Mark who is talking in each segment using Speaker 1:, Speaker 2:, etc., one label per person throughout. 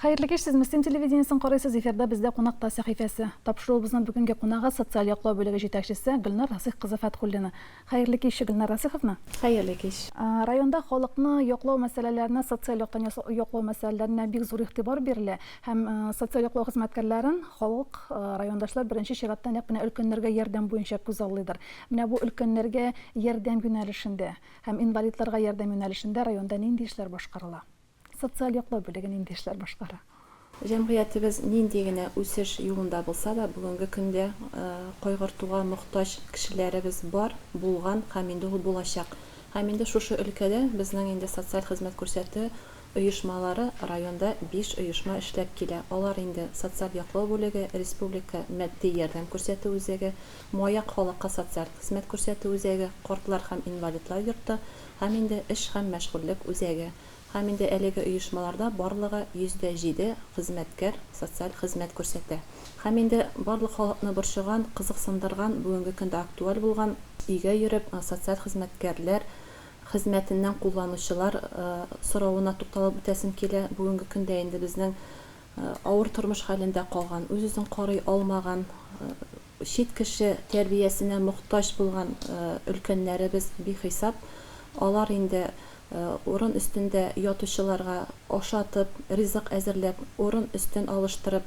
Speaker 1: Хәерле кич, сез Мөслим телевидениесен карыйсыз, эфирда бездә кунакта сәхифәсе. Тапшыруыбызның бүгенге кунагы социаль яклау бүлеге җитәкчесе Гөлнар Расих кызы Фәтхуллина. Хәерле кич, Гөлнар Расиховна.
Speaker 2: Хәерле кич.
Speaker 1: Районда халыкны яклау мәсьәләләренә, социаль яктан яклау мәсьәләләренә бик зур игътибар бирелә һәм социаль яклау хезмәткәрләрен халык, райондашлар беренче чиратта нәкъ менә өлкәннәргә ярдәм буенча күзаллыйдыр. Менә бу өлкәннәргә ярдәм юнәлешендә һәм инвалидларга ярдәм юнәлешендә районда нинди эшләр башкарыла? Социаль яклау бүлеге нинди эшләр башкара?
Speaker 2: Җәмгыятебез нинди генә үсеш юлында булса да, бүгенге көндә кайгыртуга мохтаҗ кешеләребез бар, булган һәм инде ул булачак. Һәм инде шушы өлкәдә безнең инде социаль хезмәт күрсәтү оешмалары районда биш оешма эшләп килә. Алар инде социаль яклау бүлеге, республика матди ярдәм күрсәтү үзәге, Маяк халыкка социаль хезмәт күрсәтү үзәге, картлар һәм инвалидлар йорты һәм инде эш һәм мәшгульлек үзәге. Һәм инде әлеге оешмаларда барлыгы 107 хезмәткәр социаль хезмәт күрсәтә. Һәм инде барлык халыкны борчыган, кызыксындырган, бүгенге көндә актуаль булган, өйгә йөреп социаль хезмәткәрләр хезмәтеннән кулланучылар соравына тукталып үтәсем килә. Бүгенге көндә инде безнең авыр тормыш хәлендә калган, үз-үзен карый алмаган, чит кеше тәрбиясенә мохтаҗ булган өлкәннәребез бихисап. Алар инде урын өстендә ятучыларга ашатып, ризык әзерләп, урын өстен алыштырып,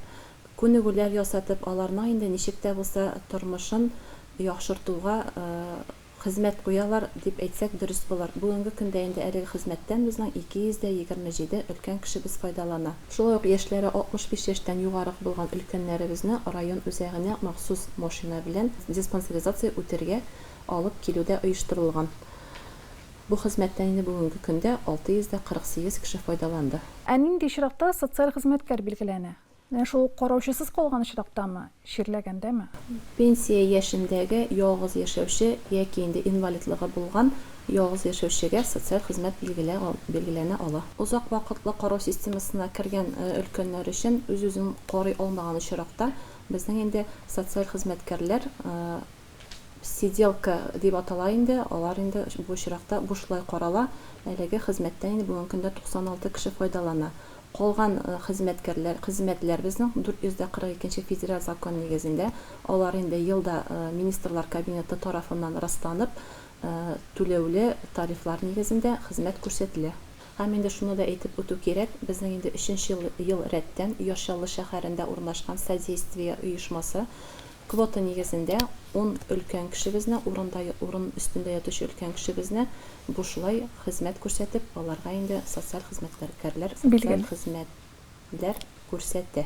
Speaker 2: күнегүләр ясатып, аларның инде ничек тә булса тормышын яхшыртуга Хезмәт куялар, дип әйтсәк, дөрес булыр. Бүгенге көндә инде әлеге хезмәттән безнең 227 өлкән кешебез файдалана. Шулай ук яшьләре 65 яшьтән югарырак булган өлкәннәребезне район үзәгенә махсус машина белән диспансеризация үтергә алып килү дә оештырылган. Бу хезмәттән инде бүгенге көндә 648 кеше файдаланды.
Speaker 1: Ә нинди очракта социаль хезмәткәр билгеләнә? Менә шул караучысыз калган очрактамы, чирләгәндәме?
Speaker 2: Пенсия яшендәге ялгыз яшәүче яки инде инвалидлыгы булган ялгыз яшәүчегә социаль хезмәт билгеләнә ала. Озак вакытлы карау системасына кергән өлкәннәр өчен үз-үзен карый алмаган очракта безнең инде социаль хезмәткәрләр Сиделка дип атала инде, алар инде бу очракта бушлай карала. Әлеге хезмәттән инде бүгенге көндә 96 кеше файдалана. Калган хезмәткәрләр, хезмәтләр безнең 442 нче федераль закон нигезендә, алар инде елда Министрлар Кабинеты тарафыннан расланып, түләүле тарифлар нигезендә хезмәт күрсәтелә. Һәм инде шуны да әйтеп үтү кирәк, безнең инде өченче ел рәттән Яр Чаллы шәһәрендә урнашкан Содействие оешмасы Квота нигезендә ун өлкән кешебезне, урында урын өстендә ятучы өлкән кешебезне бушлай хезмәт күрсәтеп, аларга инде социаль хезмәткәрләр социаль хезмәтләр күрсәтә.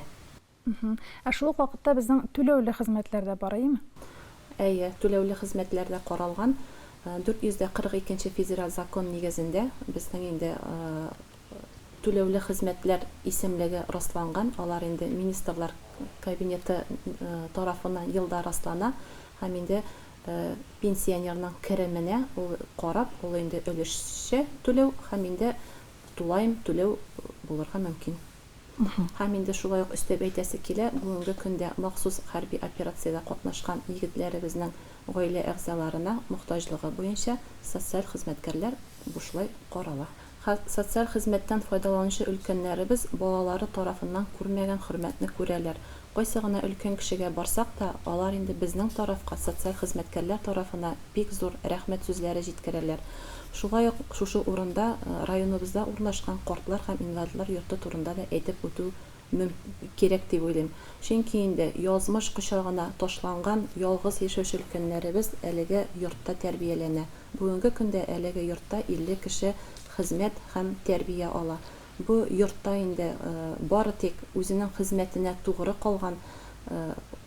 Speaker 1: Ә шул ук вакытта безнең түләүле хезмәтләр дә бар, әйеме?
Speaker 2: Әйе, түләүле хезмәтләр дә каралган. 442 нче федераль закон нигезендә безнең инде Түләүле хезмәтләр исемлеге расланган, алар инде Министрлар Кабинеты тарафыннан елда раслана һәм инде пенсионерның кеременә ул карап, ул инде өлешчә түләү һәм инде тулаем түләү булырга мөмкин. Һәм инде шулай ук өстәп әйтәсе килә, бүгенге көндә махсус хәрби операциядә катнашкан егетләребезнең гаилә әгъзаларына мохтаҗлыгы буенча социаль хезмәткәрләр бушлай карала. Социаль хезмәттән файдаланучы өлкәннәребез балалары тарафыннан күрмәгән хөрмәтне күрәләр. Кайсы гына өлкән кешегә барсак та, алар инде безнең тарафка, социаль хезмәткәрләр тарафына бик зур рәхмәт сүзләре җиткерәләр. Шулай ук шушы урында районыбызда урнашкан картлар һәм инвалидлар йорты турында да әйтеп үтү мөм кирәк дип уйлыйм. Чөнки инде язмыш кочагына ташланган ялгыз яшәүче өлкәннәребез әлеге йортта тәрбияләнә. Бүгенге көндә әлеге йортта 50 кеше хезмәт һәм тәрбия ала. Бу йортта инде бары тик үзенең хезмәтенә тугры калган,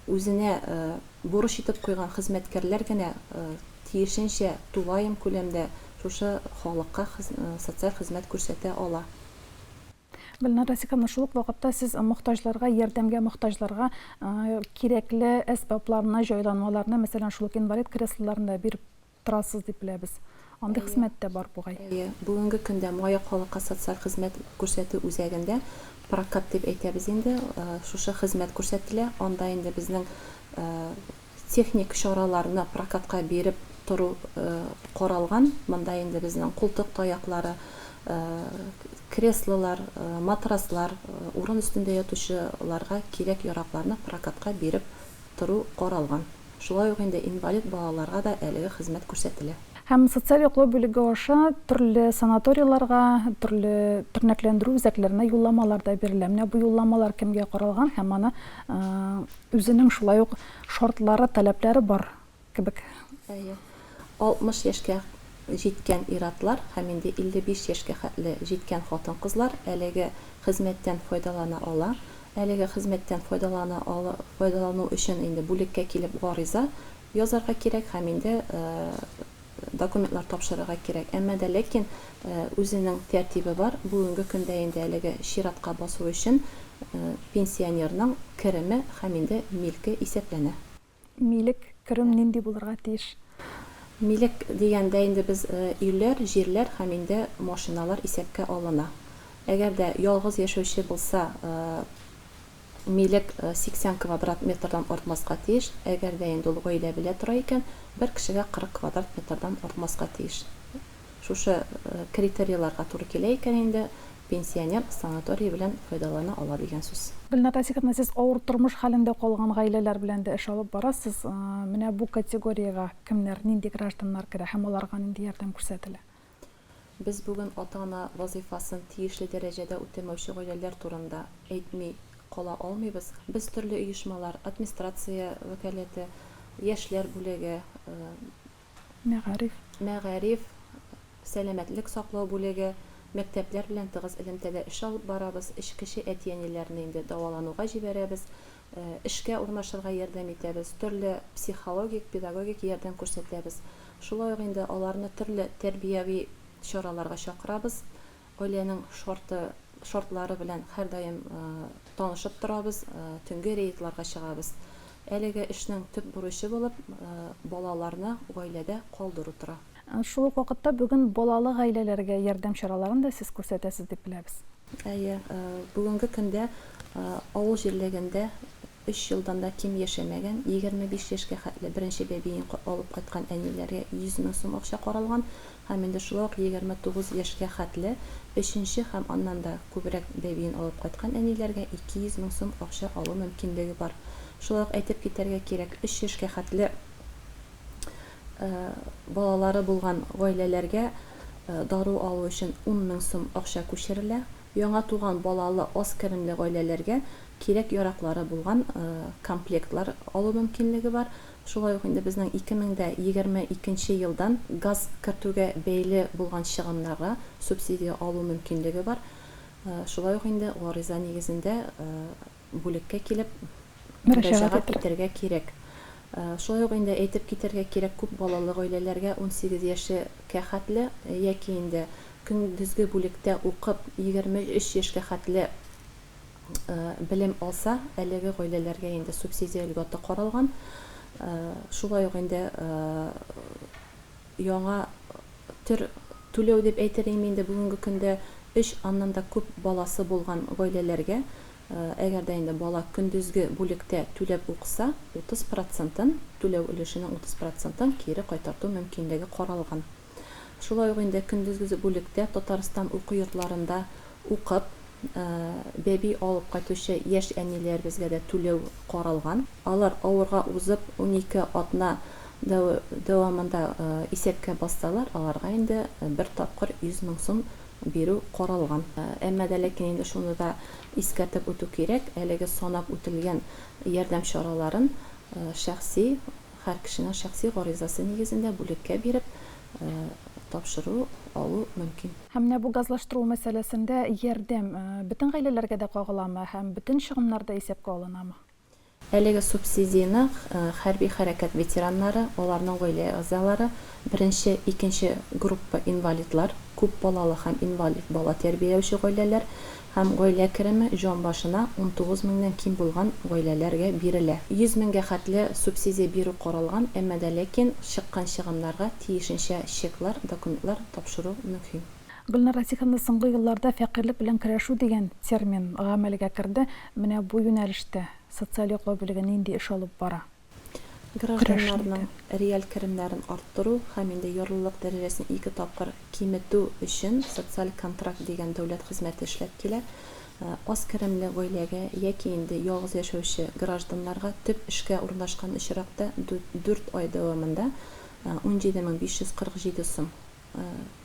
Speaker 2: үзенә бурыч итеп куйган хезмәткәрләр генә тиешенчә тулаем күләмдә шушы халыкка социаль хезмәт күрсәтә ала.
Speaker 1: Гөлнар Расиховна, шул ук вакытта сез мохтаҗларга, ярдәмгә мохтаҗларга кирәкле әсбапларны, җайланмаларны, мәсәлән, шул ук инвалид креслоларын да биреп торасыз дип беләбез. Андый хезмәт тә бар бугай.
Speaker 2: Әйе. Бүгенге көндә Маяк халыкка социаль хезмәт күрсәтү үзәгендә прокат дип әйтәбез инде, шушы хезмәт күрсәтелә. Анда инде безнең Техник чараларны прокатка биреп тору каралган. Монда инде безнең култык таяклары, Креслолар, матраслар, урын өстендә ятучыларга кирәк-яракларны прокатка биреп тору каралган. Шулай ук инде инвалид балаларга да әлеге хезмәт күрсәтелә.
Speaker 1: Һәм социаль яклау бүлеге аша төрле санаторийларга, төрле тернәкләндерү үзәкләренә юлламалар да бирелә. Менә бу юлламалар кемгә каралган һәм аны үзенең шулай ук шартлары, таләпләре бар кебек.
Speaker 2: Әйе. 60 яшькә җиткән ир-атлар һәм инде 55 яшькә хәтле җиткән хатын-кызлар әлеге хезмәттән файдалана ала. Әлеге хезмәттән файдалана ала, файдалану өчен инде бүлеккә килеп гариза язарга кирәк һәм инде документлар тапшырырга кирәк. Әмма дә ләкин үзенең тәртибе бар. Бүгенге көндә инде әлеге чиратка басу өчен пенсионерның кереме һәм инде милке исәпләнә.
Speaker 1: Милек, керем нинди булырга тиеш?
Speaker 2: Милек дигәндә инде без өйләр, җирләр һәм инде машиналар исәпкә алына. Әгәр дә ялгыз яшәүче булса, милек 80 квадрат метрдан артмаска тиеш. Әгәр дә инде ул гаилә белә тора икән, бер кешегә 40 квадрат метрдан артмаска тиеш. Шушы критерийларга туры килә икән инде, пенсионер санаторий белән файдалана ала дигән сүз.
Speaker 1: Гөлнар Расиховна, сез авыр тормыш хәлендә калган гаиләләр белән дә эш алып барасыз. Менә бу категориягә кемнәр, нинди гражданнар керә һәм аларга нинди ярдәм күрсәтелә?
Speaker 2: Без бүген ата-ана вазыйфасын тиешле дәрәҗәдә үтәмәүче гаиләләр турында әйтми кала алмыйбыз. Без төрле оешмалар, администрация вәкаләте, яшьләр бүлеге,
Speaker 1: Мәгариф.
Speaker 2: Мәгариф, сәламәтлек саклау бүлеге, мәктәпләр белән тыгыз элемтәдә эш алып барабыз, эчкече әти-әниләрне инде дәвалануга җибәрәбез, эшкә урнашырга ярдәм итәбез, төрле психологик, педагогик ярдәм күрсәтәбез. Шулай ук инде аларны төрле тәрбияви чараларга чакырабыз. Гаиләнең шарты, шартлары белән һәрдаим танышып торабыз, төнге рейдларга чыгабыз. Әлеге эшнең төп бурычы булып, балаларны гаиләдә калдыру тора.
Speaker 1: Шул ук вакытта бүген балалы гаиләләргә ярдәм чараларын да сез күрсәтәсез дип беләбез.
Speaker 2: Әйе, бүгенге көндә авыл җирлегендә Өч елдан да ким яшәмәгән, 25 яшькә хәтле беренче бәбиен алып кайткан әниләргә 100 мең сум акча каралган һәм инде шулай ук 29 яшькә хәтле өченче һәм аннан да күбрәк бәбиен алып кайткан әниләргә 200 мең сум акча алу мөмкинлеге бар. Шулай ук әйтеп китәргә кирәк, өч яшькә хәтле балалары булган гаиләләргә дару алу өчен 10 мең сум акча күчерелә. Яңа туган балалы аз керемле гаиләләргә кирәк-яраклары булган комплектлар алу мөмкинлеге бар. Шулай ук инде безнең 2022 нче елдан газ кертүгә бәйле булган чыгымнарга субсидия алу мөмкинлеге бар. Шулай ук инде гариза нигезендә бүлеккә килеп мөрәҗәгать итәргә кирәк. Шулай ук инде әйтеп китәргә кирәк, күп балалы гаиләләргә 18 яшекә хәтле яки инде көндезге бүлектә укып 23 яшькә хәтле белем алса, әлеге гаиләләргә инде субсидия льготы каралган. Шулай ук инде яңа төр түләү дип әйтер идем инде бүгенге көндә өч, аннан да күп баласы булган гаиләләргә, әгәр дә инде бала көндезге бүлектә түләп укыса, 30 процентын, түләү өлешенең 30 процентын кире кайтарту мөмкинлеге каралган. Шулай ук инде көндезге бүлектә Татарстан уку йортларында укып, бәби алып кайтучы яшь әниләребезгә дә түләү каралган. Алар авырга узып, 12 атна дәвамында исәпкә бассалар, аларга инде бер тапкыр 100 мең сум бирү каралган. Әмма дә ләкин инде шуны да искәртеп үтү кирәк, әлеге санап үтелгән ярдәм чараларын шәхси Һәр кешенең шәхси гаризасы нигезендә бүлеккә биреп, тапшыру алу мөмкин.
Speaker 1: Һәм менә бу газлаштыру мәсьәләсендә ярдәм бөтен гаиләләргә дә кагыламы һәм бөтен чыгымнар да исәпкә алынамы?
Speaker 2: Әлеге субсидияне хәрби хәрәкәт ветераннары, аларның гаилә әгъзалары, беренче, икенче группа инвалидлар, күп балалы һәм инвалид бала тәрбияләүче гаиләләр Һәм гаилә кереме җан башына 19 меңнән ким булган гаиләләргә бирелә. 100 меңгә хәтле субсидия бирү каралган, әмма дә ләкин чыккан чыгымнарга тиешенчә чеклар, документлар тапшыру мөһим.
Speaker 1: Гөлнар Расиховна, соңгы елларда фәкыйрьлек белән көрәшү дигән термин гамәлгә керде. Менә бу юнәлештә социаль яклау бүлеге нинди эш алып бара?
Speaker 2: Гражданнарның реаль керемнәрен арттыру һәм инде ярлылык дәрәҗәсен ике тапкыр киметү өчен социаль контракт дигән дәүләт хезмәте эшләп килә. Аз керемле гаиләгә яки инде ялгыз яшәүче гражданнарга төп эшкә урнашкан очракта дүрт ай дәвамында 17547 сум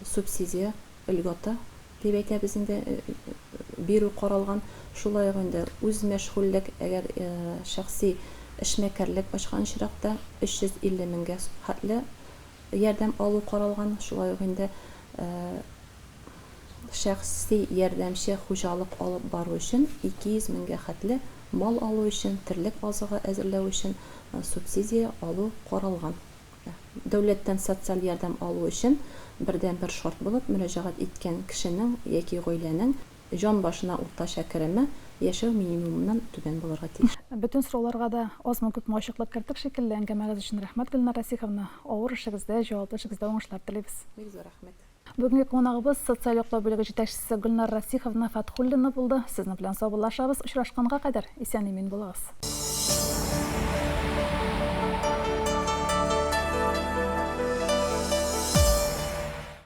Speaker 2: субсидия, льгота дип әйтәбез инде, бирү каралган. Шулай ук инде үзмәшгульлек, әгәр шәхси эшмәкәрлек ачкан очракта 350 меңгә хәтле ярдәм алу каралган. Шулай ук инде шәхси ярдәмче хуҗалык алып бару өчен 200 меңгә хәтле мал алу өчен, терлек азыгы әзерләү өчен субсидия алу каралган. Дәүләттән социаль ярдәм алу өчен бердәнбер шарт булып мөрәҗәгать иткән кешенең яки гаиләнең җан башына уртача кереме яшәү минимумыннан түбән булырга тиеш.
Speaker 1: Бөтен сорауларга да азмы-күпме ачыклык керттек шикелле. Әңгәмәгез өчен рәхмәт, Гөлнар Расиховна. Авыр эшегездә, җаваплы эшегездә уңышлар телибез.
Speaker 2: Бик зур рәхмәт.
Speaker 1: Бүгенге кунагыбыз социаль яклау бүлеге җитәкчесе Гөлнар Расиховна Фәтхуллина булды. Сезнең белән саубуллашабыз. Очрашканга кадәр исән-имин булыгыз.